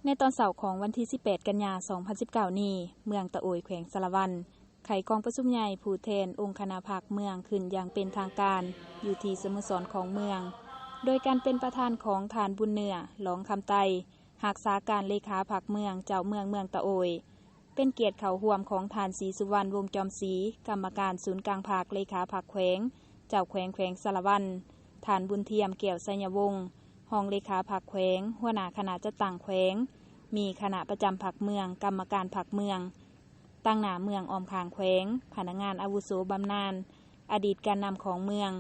ໃນຕອນເຊົ້າຂອງວັນທີສິບແປດ ກັນຍາ ສອງພັນສິບເກົ້ານີ້, ເມືອງຕະໂອຍ ແຂວງສາລະວັນ ໄຂກອງປະຊຸມໃຫຍ່ຜູ້ແທນອົງຄະນະພັກເມືອງຂຶ້ນຢ່າງເປັນທາງການ ຢູ່ທີ່ສະໂມສອນຂອງເມືອງ ໂດຍການເປັນປະທານຂອງທ່ານ ບຸນເໜືອ ຫຼອງຄຳໄຕ ຮັກສາການເລຂາພັກເມືອງ ເຈົ້າເມືອງເມືອງຕະໂອຍ, ເປັນກຽດເຂົ້າຮ່ວມຂອງທ່ານ ສີສຸວັນ ວົງຈອມສີ ກຳມະການສູນກາງພັກ ເລຂາພັກແຂວງ ເຈົ້າແຂວງແຂວງສາລະວັນ, ທ່ານ ບຸນທຽມ ແກ້ວໄຊຍະວົງ ຮອງເລຂາພັກແຂວງ, ຫົວໜ້າຄະນະຈັດຕັ້ງແຂວງ, ມີຄະນະປະຈຳພັກເມືອງ, ກຳມະການພັກເມືອງ, ຕາງໜ້າເມືອງອ້ອມຂ້າງແຂວງ, ພະນັກງານອາວຸໂສບຳນານ, ອະດີດການນຳຂອງເມືອງ,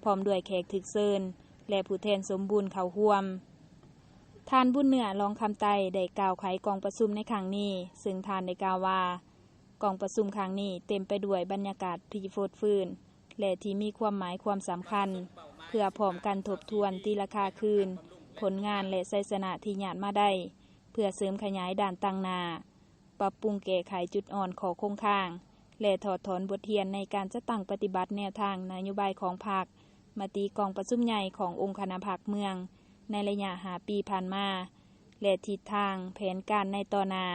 ພ້ອມດ້ວຍແຂກຖືກເຊີນ ແລະ ຜູ້ແທນສົມບູນເຂົ້າຮ່ວມ. ທ່ານ ບຸນເໜືອ ຫຼອງຄຳໄຕ ໄດ້ກ່າວໄຂກອງປະຊຸມໃນຄັ້ງນີ້, ເຊິ່ງທ່ານໄດ້ກ່າວວ່າ ກອງປະຊຸມຄັ້ງນີ້ເຕັມໄປດ້ວຍບັນຍາກາດທີ່ຟົດຟື້ນ ແລະ ທີ່ມີຄວາມໝາຍຄວາມສຳຄັນ ເພື່ອພ້ອມກັນທົບທວນຕີລາຄາຄືນຜົນງານ ແລະ ໄຊຊະນະທີ່ຍາດມາໄດ້, ເພື່ອເສີມຂະຫຍາຍດ້ານຕັ້ງໜ້າ, ປັບປຸງແກ້ໄຂຈຸດອ່ອນຂໍ້ຄົງຄ້າງ ແລະ ຖອດຖອນບົດຮຽນໃນການຈັດຕັ້ງປະຕິບັດແນວທາງນະໂຍບາຍຂອງພັກ, ມະຕິກອງປະຊຸມໃຫຍ່ຂອງອົງຄະນະພັກເມືອງໃນໄລຍະຫ້າປີຜ່ານມາ ແລະ ທິດທາງແຜນການໃນຕໍ່ໜ້າ,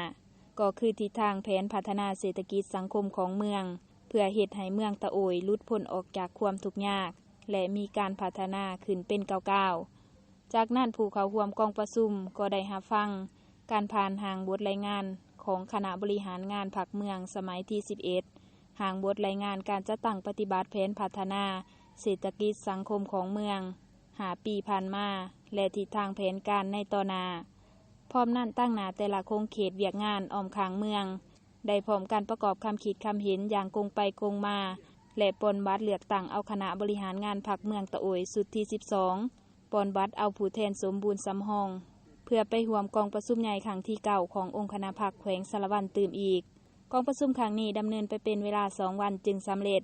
ກໍຄືທິດທາງແຜນພັດທະນາເສດຖະກິດສັງຄົມຂອງເມືອງ, ເພື່ອເຮັດໃຫ້ເມືອງຕະໂອຍຫຼຸດພົ້ນອອກຈາກຄວາມທຸກຍາກ ແລະ ມີການພັດທະນາຂຶ້ນເປັນກ້າວໆ. ຈາກນັ້ນ, ຜູ້ເຂົ້າຮ່ວມກອງປະຊຸມກໍໄດ້ຮັບຟັງການຜ່ານຮ່າງບົດລາຍງານຂອງຄະນະບໍລິຫານງານພັກເມືອງສະໄໝທີສິບເອັດ, ຮ່າງບົດລາຍງານການຈັດຕັ້ງປະຕິບັດແຜນພັດທະນາເສດຖະກິດສັງຄົມຂອງເມືອງຫ້າປີຜ່ານມາ ແລະ ທິດທາງແຜນການໃນຕໍ່ໜ້າ. ພ້ອມນັ້ນ, ຕາງໜ້າແຕ່ລະຂົງເຂດວຽກງານອ້ອມຂ້າງເມືອງ ໄດ້ພ້ອມກັນປະກອບຄຳຄິດຄຳເຫັນຢ່າງກົງໄປກົງມາ ແລະ ປ່ອນບັດເລືອກຕັ້ງເອົາຄະນະບໍລິຫານງານພັກເມືອງຕະໂອຍຊຸດທີສິບສອງ, ປ່ອນບັດເອົາຜູ້ແທນສົມບູນສຳຮອງ ເພື່ອໄປຮ່ວມກອງປະຊຸມໃຫຍ່ຄັ້ງທີເກົ້າຂອງອົງຄະນະພັກແຂວງສາລະວັນຕື່ມອີກ. ກອງປະຊຸມຄັ້ງນີ້ດຳເນີນໄປເປັນເວລາສອງວັນຈຶ່ງສຳເລັດ.